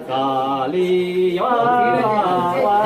Koj li yuav ua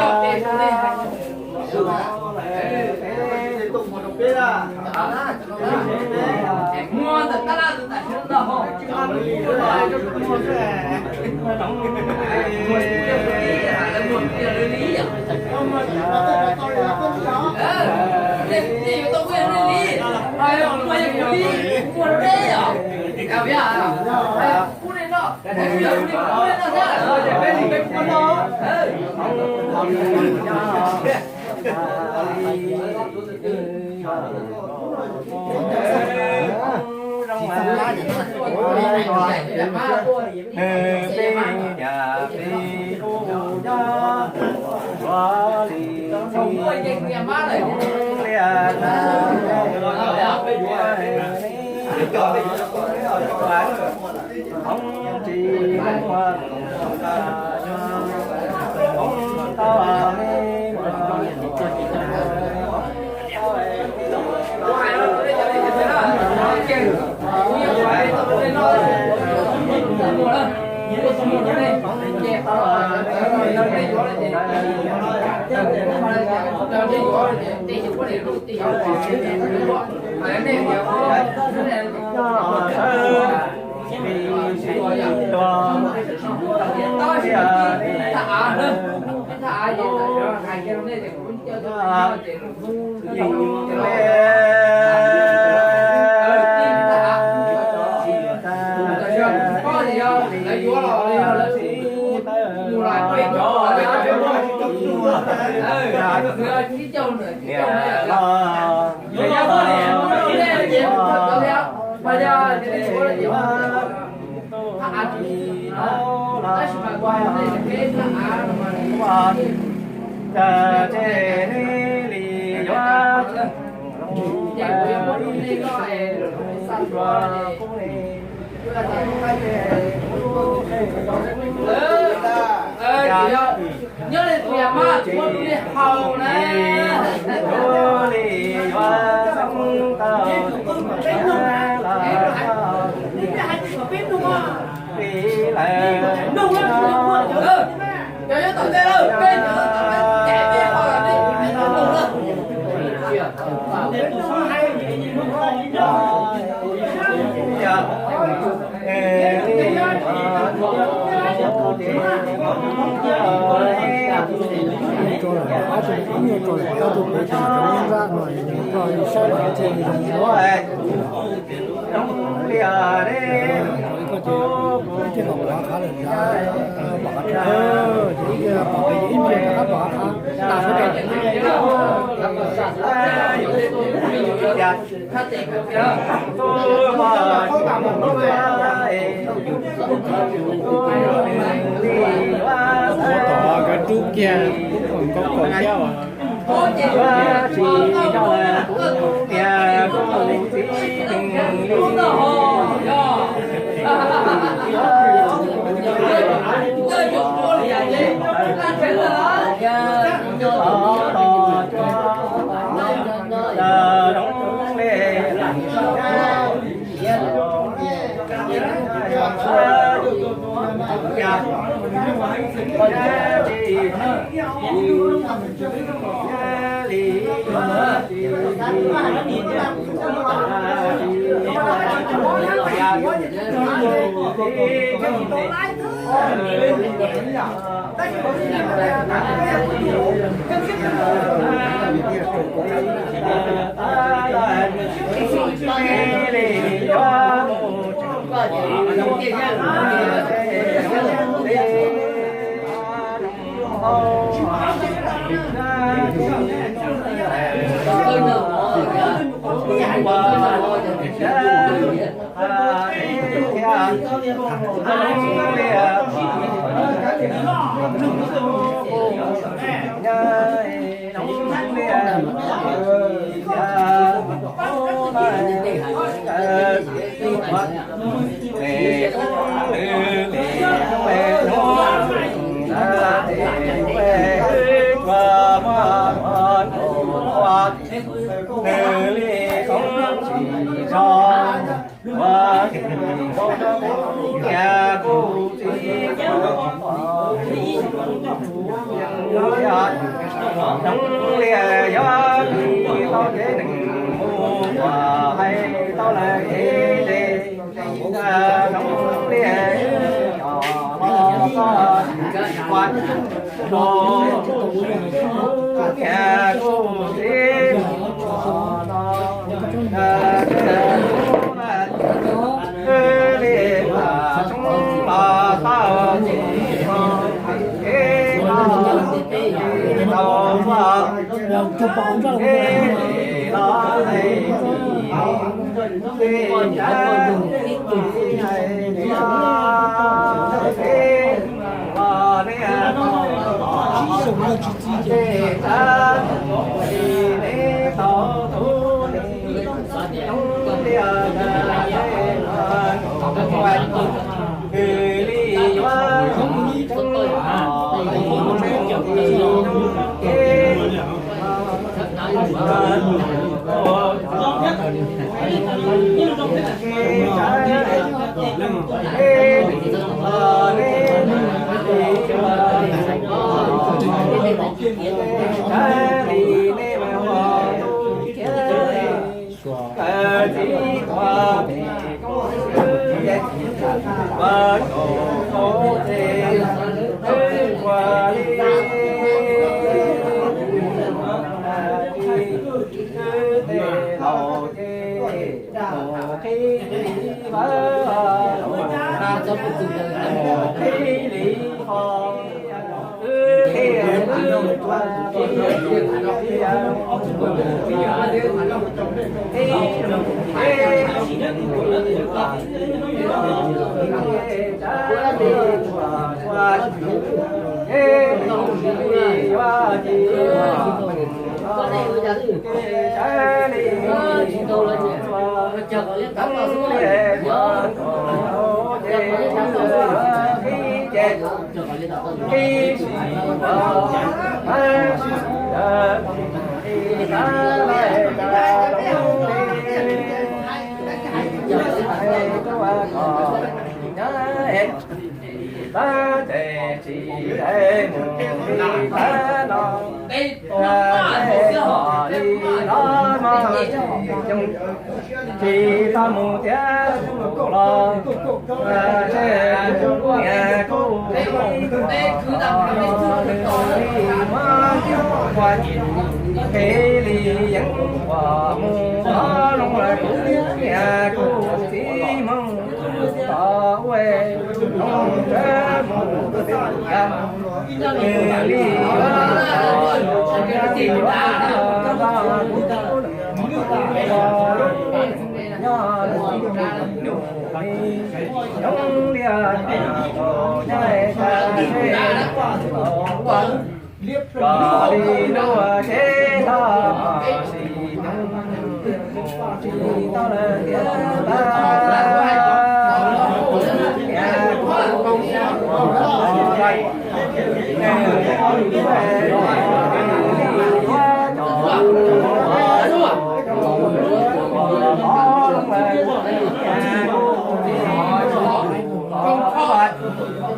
Nyob li tus yam maj tsuav tus li haus na. Rau lawm ob tug, ib nyuag rau lawm ob tug pem ces cov nyab nrab no rau saib los thiaj li zoo. Koj ces ib tiag pom qhov qhav lawm, pom qhov qhav, ces ib tiag pom pem ces ib tiag rov qab pom qhov qhav tas suav tes. Tom nkawd rub kiag, nkauj kaum thiab as. Niam kuv txiv, hnoos liaj yog tsis tau ces neeg mus ua hais tau lawm ces hnoos liaj yog los txog ua rau niam kuv txiv no. Tsis tau mus thiab los, niam kuv txiv, nws li muab ua ces li yeej ua mus los loo lawm kuv niam kuv txiv hmoov tom ua loo tsev mus yam nws li ua li ua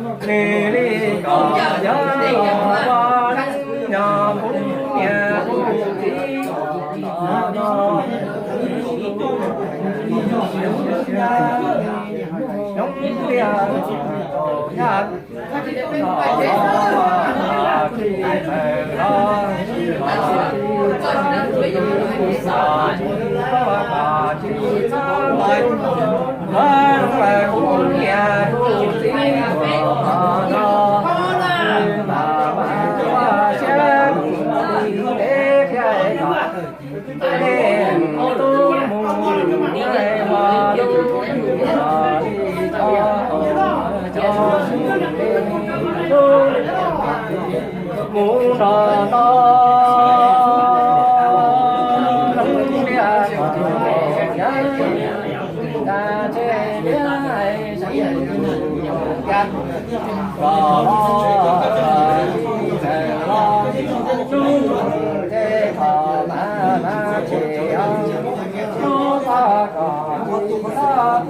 Nws li kom yog los ua nyob kuv niam kuv txiv no, nyob tiag yog mus nrog tau lub liaj kom nyob tas tse liaj hais sab yus yas los los tsis txawm los lub tse kom mas mas tsis yog lub txoj kom tsis txhob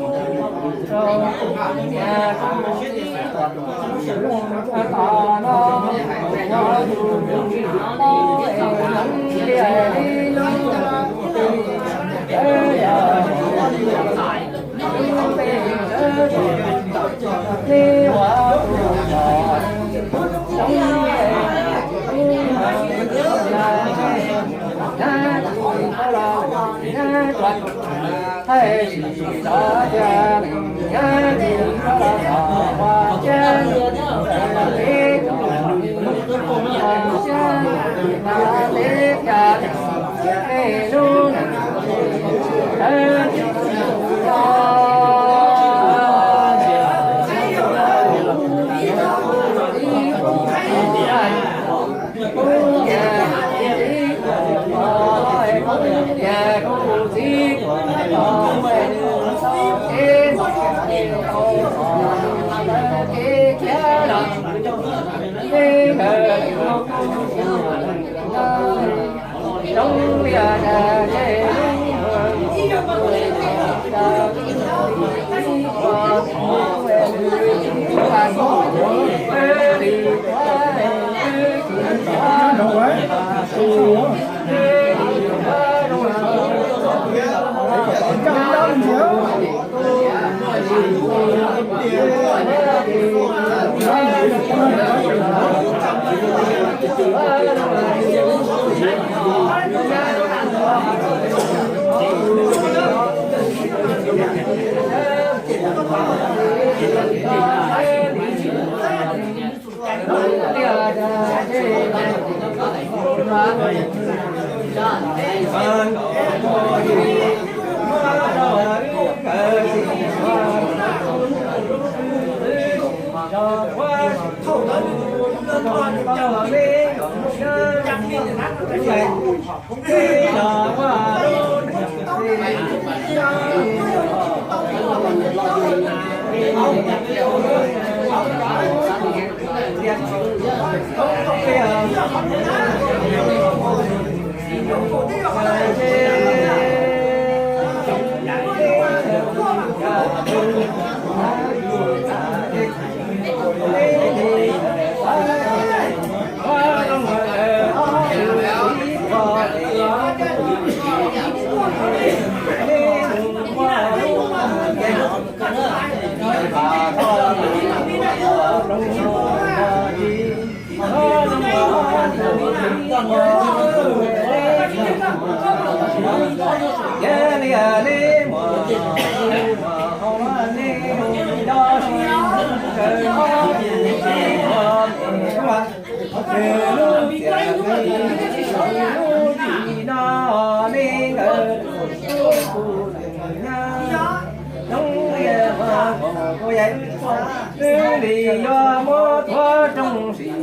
Li yuav muab tuav rooj sim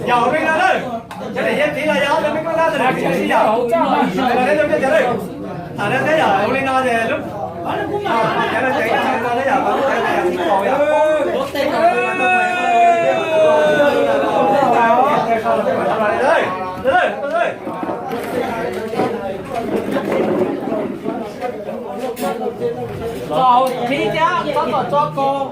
Yog li no na, cov niam yeb txiv los yog ob tug me koj dab tug niam txiv sib yog, los neb tug me cov lawm. Thaum no thiab yog ua li no ces lub, cov no ces yog no thiab yog, Au, qhib thiab txhob kom tso kaus.